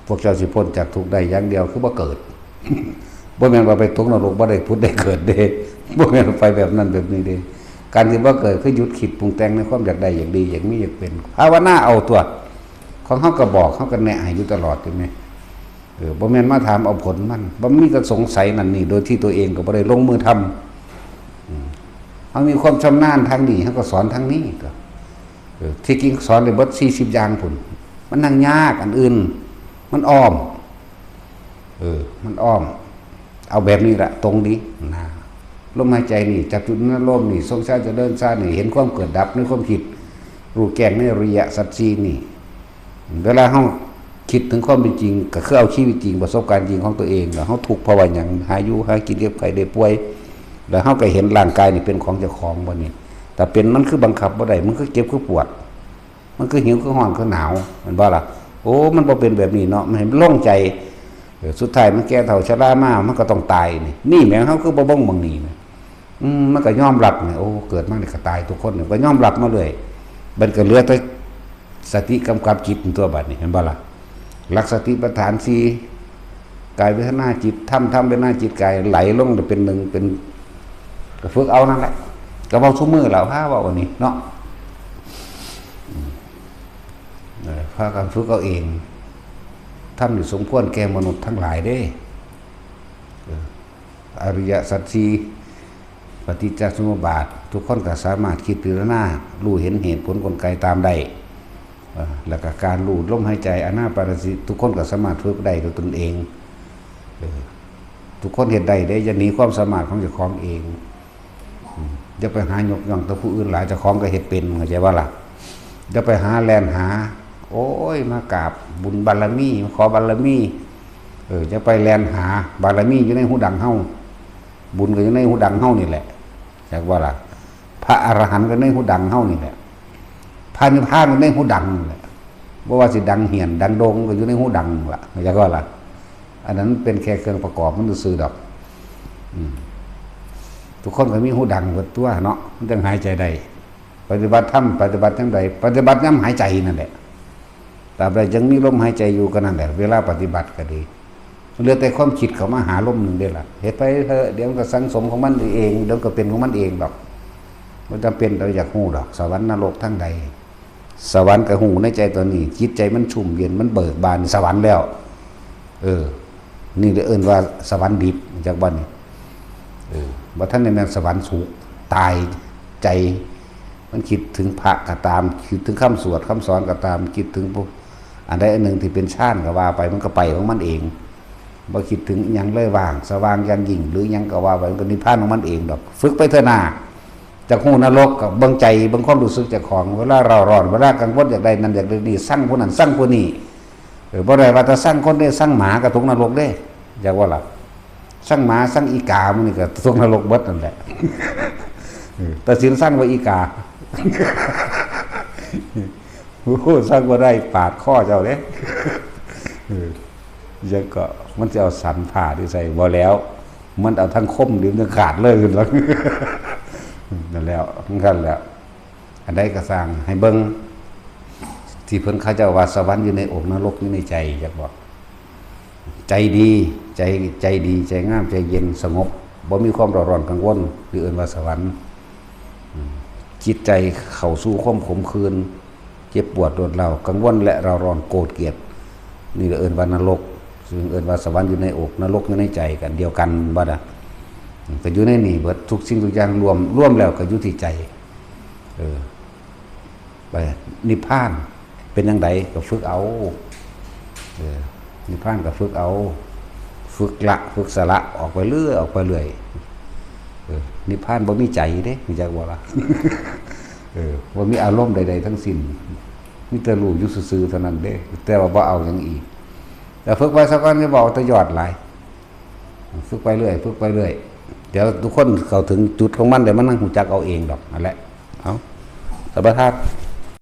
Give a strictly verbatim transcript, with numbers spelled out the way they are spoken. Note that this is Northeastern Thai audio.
พวกเจ้าสิพ้นจากทุกข์ได้อย่างเดียวคือบ่เกิด บ่แม่นว่าไปตกนรกบ่ได้ผุดได้เกิดเด้ บ่แม่นว่าไปแบบนั้นแบบนี้เด้ การที่บ่เกิดคือหยุดคิดปรุงแต่งในความอยากได้อยากดีอยากมีอยากเป็น ภาวนาเอาตัว ของเฮาก็บอกเฮาก็แนะให้อยู่ตลอดใช่ไหม เออ บ่แม่นมาถามเอาผลมัน บ่มีก็สงสัยนั่นนี่ โดยที่ตัวเองก็บ่ได้ลงมือทำ อืม เฮามีความชำนาญทางนี้ เฮาก็สอนทางนี้ตัว เออ ที่จริงสอนได้เบิดสี่สิบอย่างพุ้น มันนั่งยากอันอื่น มันอ้อม เออ มันอ้อม เอาแบบนี้ละตรงดีนะ ลมหายใจนี่ จับจุดนั้นลมนี่ ทรงชาติจะเดินชาตินี่ เห็นความเกิดดับในความคิด รู้แจ้งในอริยสัจสี่นี่ เวลาเฮาคิดถึงความเป็นจริง ก็คือเอาชีวิตจริง ประสบการณ์จริงของตัวเอง แล้วเฮาทุกข์เพราะว่าหยัง หาอยู่ หากิน เจ็บไข้ได้ป่วย แล้วเฮาก็เห็นร่างกายนี่เป็นของเจ้าของบ่นี่ แต่เป็นมันคือบังคับบ่ได้ มันคือเจ็บคือปวด มันคือหิวคือร้อนคือหนาว แม่นบ่ล่ะ โอ้ มันบ่เป็นแบบนี้เนาะ มันให้มันโล่งใจ เออ สุดท้ายมันแก่เฒ่าชรามา มันก็ต้องตายนี่ นี่แหม เฮาคือบ่เบิ่งหม่องนี้นะ อืม มันก็ยอมรับนี่ โอ้ เกิดมานี่ก็ตายทุกคนนี่ ก็ยอมรับมาเรื่อย มันก็เหลือแต่สติกำกับจิตตัวบัดนี้ เห็นบ่ล่ะ หลักสติปัฏฐานสี่ กายเวทนาจิตธรรม ธรรมเวทนาจิตกาย ไหลลงเป็นหนึ่ง เป็น ก็ฝึกเอานั่นแหละ ก็เว้าซุมื้อแล้ว พาเว้าอันนี้เนาะ อืม เออ พากันฝึกเอาเอง ธรรมนี่สมควรแก่มนุษย์ทั้งหลายเด้ เออ อริยสัจสี่ ปฏิจจสมุปบาท ทุกคนก็สามารถคิดพิจารณา รู้เห็นเหตุผลกลไกตามได้ เออ แล้วก็การรู้ลมหายใจ อานาปานสติ ทุกคนก็สามารถฝึกได้ด้วยตนเอง เออ ทุกคนเฮ็ดได้เด้ อย่าหนีความสามารถของเจ้าของเอง อืม อย่าไปหายกย่องแต่ผู้อื่นหลาย เจ้าของก็เฮ็ดเป็น เข้าใจบ่ล่ะ อย่าไปหาแล่นหา โอ้ย มากราบบุญบารมี มาขอบารมี เออ อย่าไปแล่นหา บารมีอยู่ในหูดังเฮา บุญก็อยู่ในหูดังเฮานี่แหละ จักบ่ล่ะ พระอรหันต์ก็ในหูดังเฮานี่แหละ พระนิพพานก็ในหูดังนี่แหละ บ่ว่าสิดังเฮี้ยนดังโด่งก็อยู่ในหูดังนั่นล่ะ จักบ่ล่ะ อันนั้นเป็นแค่เครื่องประกอบมันซื่อๆดอก อืม ทุกคนก็มีหูดังเบิดตัวเนาะ มันจั่งหายใจได้ ปฏิบัติธรรม ปฏิบัติจั่งใด ปฏิบัติยามหายใจนั่นแหละ ตราบใดยังมีลมหายใจอยู่ก็นั่นแหละ เวลาปฏิบัติก็ดี เหลือแต่ความคิดเข้ามาหาลมหนึ่งเด้ล่ะ เฮ็ดไปเถอะ เดี๋ยวมันก็สั่งสมของมันเอง เดี๋ยวก็เป็นของมันเองดอก บ่จำเป็นต้องอยากฮู้ดอก สวรรค์นรกทางใด สวรรค์ก็ฮู้ในใจตอนนี้ จิตใจมันชุ่มเย็น มันเบิกบาน สวรรค์แล้ว เออ นี่เอิ้นว่าสวรรค์ดิบ จักบ่นี่ เออ บ่ทันได้แม่นสวรรค์สุคติ ตายใจ มันคิดถึงพระก็ตาม คิดถึงคำสวดคำสอนก็ตาม คิดถึงผู้ อันใดอันหนึ่งที่เป็นฌานก็ว่าไป มันก็ไปของมันเอง บ่คิดถึงอิหยังเลย ว่าง สว่างอย่างยิ่ง หรืออิหยังก็ว่าไป มันก็นิพพานของมันเองดอก ฝึกไปเถอะนา จักฮู้นรกก็เบิ่งใจ เบิ่งความรู้สึกเจ้าของ เวลาเร่าร้อน เวลากังวลอยากได้นั่นอยากได้นี่ ซังผู้นั้นซังผู้นี้ เออ บ่ได้ว่าแต่ซังคนเด้ ซังหมาก็ตกนรกเด้ จักบ่ล่ะ ซังหมา ซังอีกา มื้อนี้ก็ตกนรกเบิดนั่นแหละ เออ ตัดสินซังว่าอีกา โอ้โห ซังบ่ได้ ปาดคอเจ้าเด้ เออ ยังก็มันสิเอาสันผ่าที่ใส่ บ่แล้ว มันเอาทั้งคม หรือทั้งขาดเลย นั่นแหล้ว มันกันแหล้ว อันใดก็ซ่าง ให้เบิ่ง ที่เพิ่นเขาเจ้าว่าสวรรค์อยู่ในอก นรกอยู่ในใจ จักบ่ ใจดี ใจ ใจดี ใจงาม ใจเย็น สงบ บ่มีความเร่าร้อนกังวล หรือเอิ้นว่าสวรรค์ อืม จิตใจเข้าสู่ความขมขื่น เจ็บปวดรวดร้าว กังวลและเร่าร้อน โกรธเกลียด นี่ก็เอิ้นว่านรก ซึ่งเอิ้นว่าสวรรค์อยู่ในอก นรกอยู่ในใจ ก็อันเดียวกันบ่ล่ะ อืม ก็อยู่ในนี่เบิด ทุกสิ่งทุกอย่างรวม รวมแล้วก็อยู่ที่ใจ เออ ไป นิพพานเป็นจั่งใดก็ฝึกเอา เออ นิพพานก็ฝึกเอา ฝึกละ ฝึกสละ ออกไปเรื่อย ออกไปเรื่อย เออ นิพพานบ่มีใจเด้ รู้จักบ่ล่ะ เออ บ่มีอารมณ์ใดๆทั้งสิ้น มีแต่รู้อยู่ซื่อๆเท่านั้นเด้ แต่ว่าบ่เอาหยังอีก แต่ฝึกไปซะก่อน อย่าเว้าแต่ยอดหลาย ฝึกไปเรื่อย ฝึกไปเรื่อย เดี๋ยวทุกคนเข้าถึงจุดของมัน เดี๋ยวมันนั่งรู้จักเอาเองดอก นั่นแหละ เอา สบายทาน